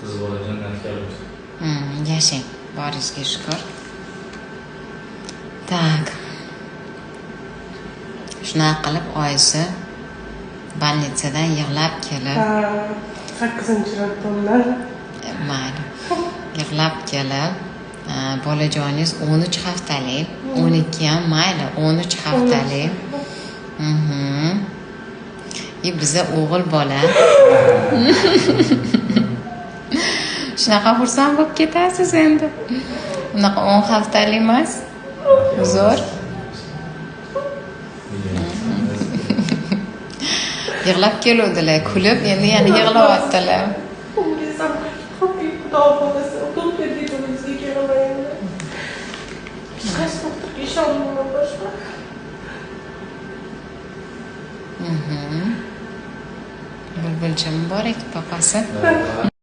Qiz bola jannatga bo'lsin. Yashang, boringizga shukur. Так, shunaqa qilib oyisi больница dan yig'lab kelib, Ha, sakkizinchi роддом dan. Mayli, yig'lab kelib, bolajoningiz 13 haftalik, 12 ham mayli, 13 haftalik. И biza o'g'il bola, shunaqa xursand bo'lib ketasiz endi. Unaqa 10 haftalik emas, zo'r. Yig'lab keluvdilar, kulib, endi yana yig'layaptilar. Desam, xudo xohlasa, ortopediyga kelaman endi. Hech qaysi doktorga ishonmayman boshqa. Bulbulcha muborak, papasi.